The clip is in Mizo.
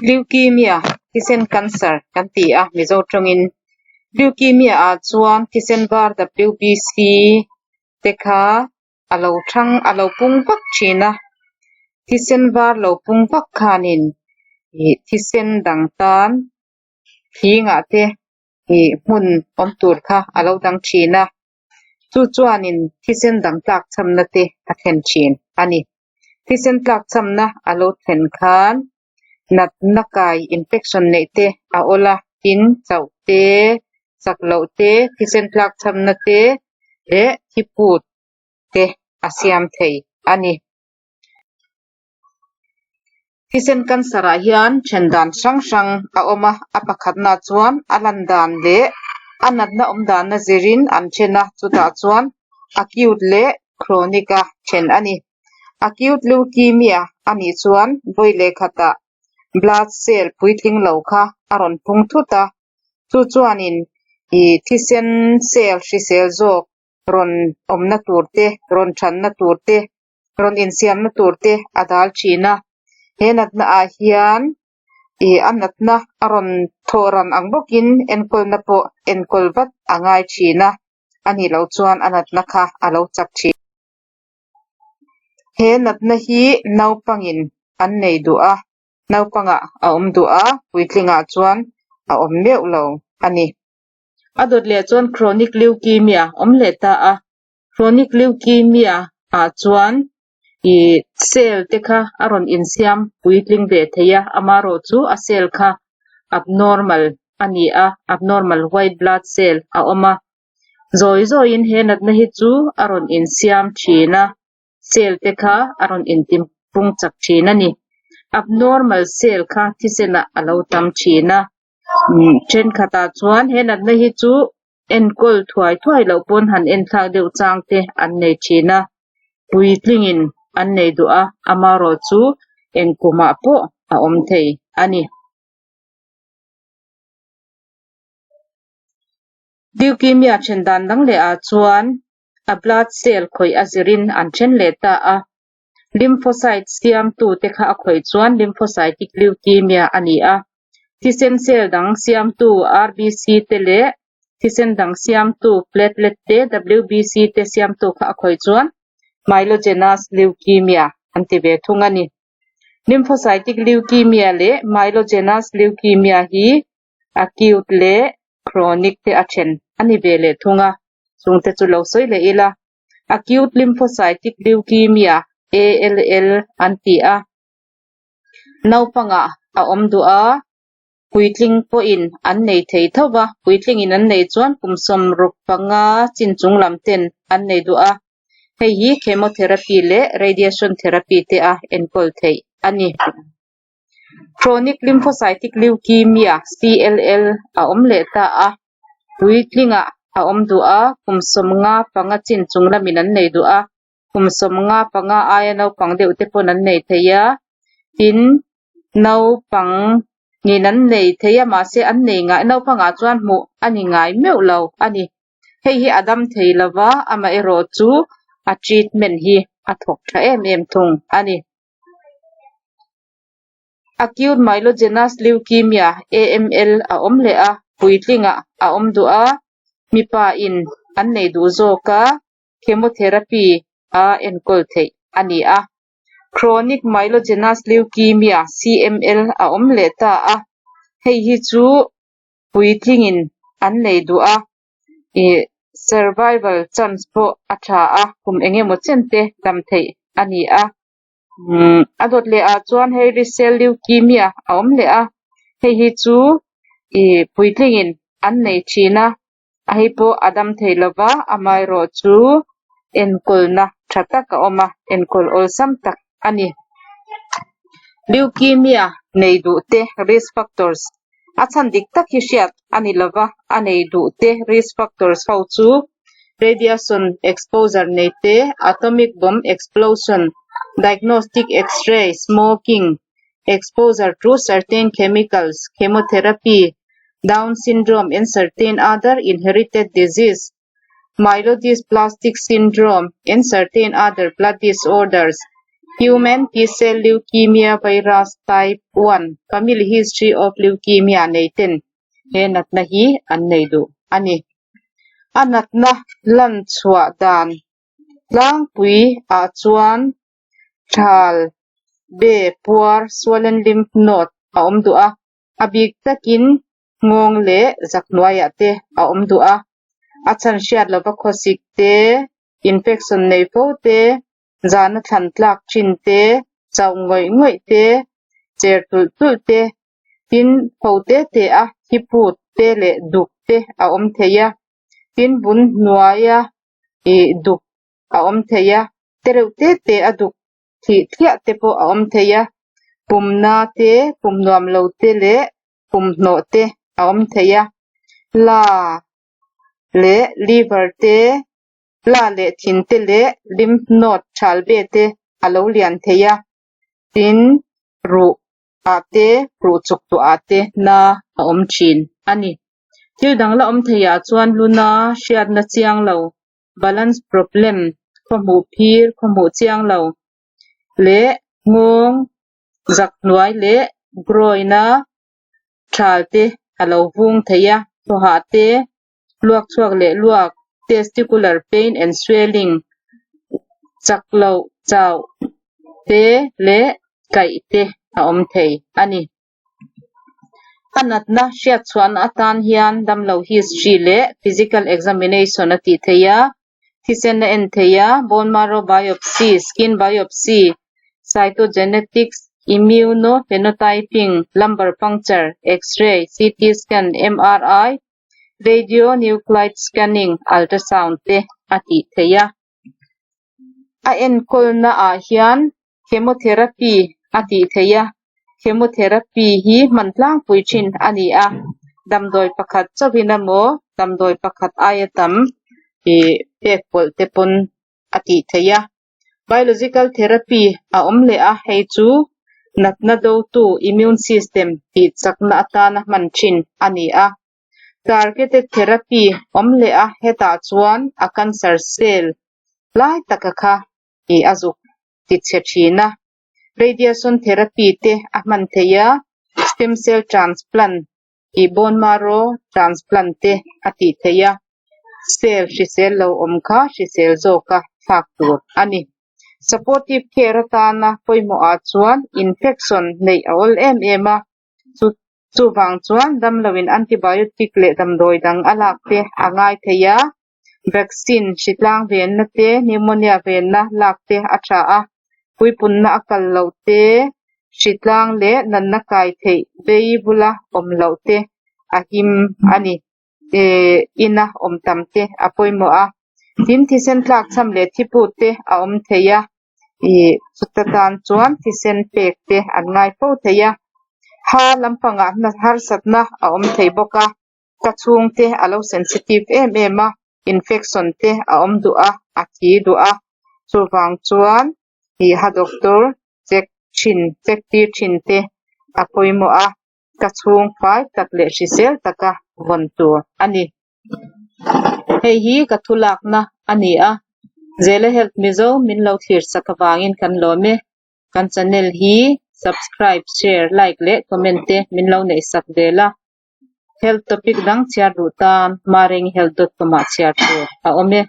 Leukemia, thisen cancer kan ti a Mizo tawngin. Leukemia ah chuan thisen var WBC te kha a lo thang a lo pung vak thin a, thisen var lo pung vak khanin ih thisen dang tan thingah te ih hmun awm tur kha a lo dang thin a, chu chuanin thisen dang tlak chhamna te a thlen thin a ni. Thisen tlak chhamna a lo thlen khan natna kai infection neih te a awl a, tin chauh te, chak loh te, thisen tlak chhamna te leh thiput te a siam thei a ni. Thisen cancer ah hian then dan hrang hrang a awm a, a pakhatna chuan a lan dan leh a natna awm dana zirin an then a, chutah chuan acute leh chronic a then a ni. Acute leukemia a nih chuan vawi leh khatah blood cell puitling lo kha a rawn phung thut a, chu chuanin ih thisen cell hrisel zawk rawn awmna tur te, rawn thanna tur te, rawn insiamna tur te a dal thin a. He natna ah hian ih a natna a rawn thawh ran ang bawkin enkawlna pawh enkawl vat a ngai thin a, a nih loh chuan a natna kha a lo chak thin. He natna hi naupangin an nei duh a, naupangah a awm duh a, puitlingah chuan a awm meuh lo a ni. A dawt leh chuan chronic leukemia awm leh ta a, chronic leukemia ah chuan ih cell te kha a rawn insiam puitling ve thei a, amaherawhchu a cell kha abnormal a ni a, abnormal white blood cell a awm a. Zawi zawiin he natna hi chu a rawn insiam thin a, cell te kha a rawn intipung chak thin a ni. Abnormal cell kha thisenah a lo tam thin a, thenkhatah chuan he natna hi chu enkawl thuai thuai loh pawn han enthlak deuh chang te an nei thin a, puitlingin an nei duh a, amaherawhchu eng kumah pawh a awm thei a ni. Leukemia then dan dang leh ah chuan a blood cell khawih a zirin an then leh ta a, lymphocyte siamtu te kha a khawih chuan lymphocytic leukemia a ni a, thisen cell dang siamtu RBC te leh thisen dang siamtu platelet te WBC te siamtu kha a khawih chuan myelogenous leukemia an ti ve thung a ni. Lymphocytic leukemia leh myelogenous leukemia hi acute leh chronic te a then a ni ve leh thung a, chungte chu lo sawi leh ila. Acute lymphocytic leukemia, ALL, an ti a, naupangah a awm duh a, puitling pawhin an nei thei tho va, puitlingin an nei chuan kum 65 chin chung lam ten an nei duh a, hei hi chemotherapy leh radiation therapy te a enkawl theih a ni. Chronic lymphocytic leukemia, CLL, a awm leh ta a, puitlingah a awm duh a, kum 55 chin chung lamin an nei duh a, kum 55 aia naupang deuh te pawn an nei thei a, tin naupang in an nei thei a mahse an nei ngai naupangah chuan hmuh a ni ngai meuh lo a ni. Hei hi a dam thei lova amaherawhchu a treatment hi a thawk tha em em thung a ni. Acute myelogenous leukemia, AML, a awm leh a, puitlingah a awm duh a, mipa in an nei duh zawk a, chemotherapy a enkawl theih a ni a. Chronic myelogenous leukemia, CML, a awm leh ta a, hei hi chu puitlingin an nei duh a, ih survival chance pawh a tha a, kum eng emaw chen te dam theih a ni a. Umm a dawt leh ah chuan hei cell leukemia a awm leh a, hei hi chu ih puitlingin an nei thin a, a hei pawh a dam thei lova amaherawhchu enkawlna tha tak a awm a, enkawl awlsam tak a ni. Leukemia nei duh te risk factors a chhan dik tak hi hriat a ni lova, a nei duh te risk factors ho chu radiation exposure nei te, atomic bomb explosion, diagnostic x-ray, smoking, exposure to certain chemicals, chemotherapy, Down syndrome and certain other inherited disease, myelodysplastic syndrome and certain other blood disorders, Human T-cell leukemia virus type one, family history of leukemia nei ten he natna hi an nei duh a ni. A natna lan chhuah dan tlangpui ah chuan thal be puar, swollen lymph node, a awm duh a, a bik takin nghawng leh zak hnuaiah te a awm duh a, a chhan hriat lova khawsik te, infection nei fo te, zahna thlan tlak thin te, chauh ngawih ngawih te, cher tulh tulh te, tin ho te te a thi phut te leh duk te a awm thei a, tin bun hnuaia ih duk a awm thei a, tereuh te te a duk thih thliah te pawh a awm thei a, pumna te, pum nuam lo te leh pum hnawh te a awm thei a, la leh liver te, la leh thin te leh lymph node thal ve te a lo lian thei a, tin ruh ah te ruh chuk tuah ah te na a awm thin a ni. Thil dang la awm thei ah chuan luna hriatna chiang lo, balance problem, khawhmuh phir, khawhmuh chiang lo leh nghawng zak hnuai leh groin-a thal te a lo vung thei a, thawhah te luak chhuak leh luak, testicular pain and swelling, chak loh chauh te leh kaih te a awm thei a ni. A natna hriat chhuahna atan hian damlo history leh physical examination a tih theih a, thisen a en thei a, bone marrow biopsy, skin biopsy, cytogenetics, immunophenotyping, lumbar puncture, X-ray, CT scan, MRI, radionuclide scanning, ultrasound te a tih theih a. A enkawlna ah hian chemotherapy a tih theih a, chemotherapy hi hman tlangpui thin a ni a, damdawi pakhat chauhin emaw damdawi pakhat aia tam ih pek pawlh te pawn a tih theih a. Biological therapy a awm leh a, hei chu natna dotu immune system tih chakna atana hman thin a ni a. Targeted therapy awm leh a, hetah chuan a cancer cell lai taka kha ih a zuk ti chhe thin a. Radiation therapy te a hman theih a, stem cell transplant ih bone marrow transplant te a tih theih a, cell hrisel lo awm kha hrisel zawka thlak tur a ni. Supportive care atana pawimawh ah chuan infection neih a awl em em a, chu chuvang chuan damloin antibiotic leh damdawi dang a lak te a ngai thei a, vaccine hritlang venna te, pneumonia venna lak te a tha a, puipunna a kal loh te, hritlang leh natna kai theih vei bula awm loh te a him a ni. Ehh ina awm tam te a pawimawh a, tin thisen tlak cham leh thiput te a awm thei a, ih chuta tan chuan thisen pek te an ngai fo thei a, ha lampangah harsatna a awm thei bawk a. Ka chhungte a lo sensitive em em a, infection te a awm duh a, a thi duh a, chuvang chuan ih ha doctor check thin check tir thin te a pawimawh a, ka chhung fai tak leh hrisel taka vawn tur a ni. Hei hi ka thu lakna a ni a, Zela Health Mizo min lo thlir sak avangin kan lawm e. Kan channel hi subscribe, share, like leh comment te min lo neih sak vel a. Health topic dang chhiar duh tan maringhealth dot com ah chhiar tur a awm e.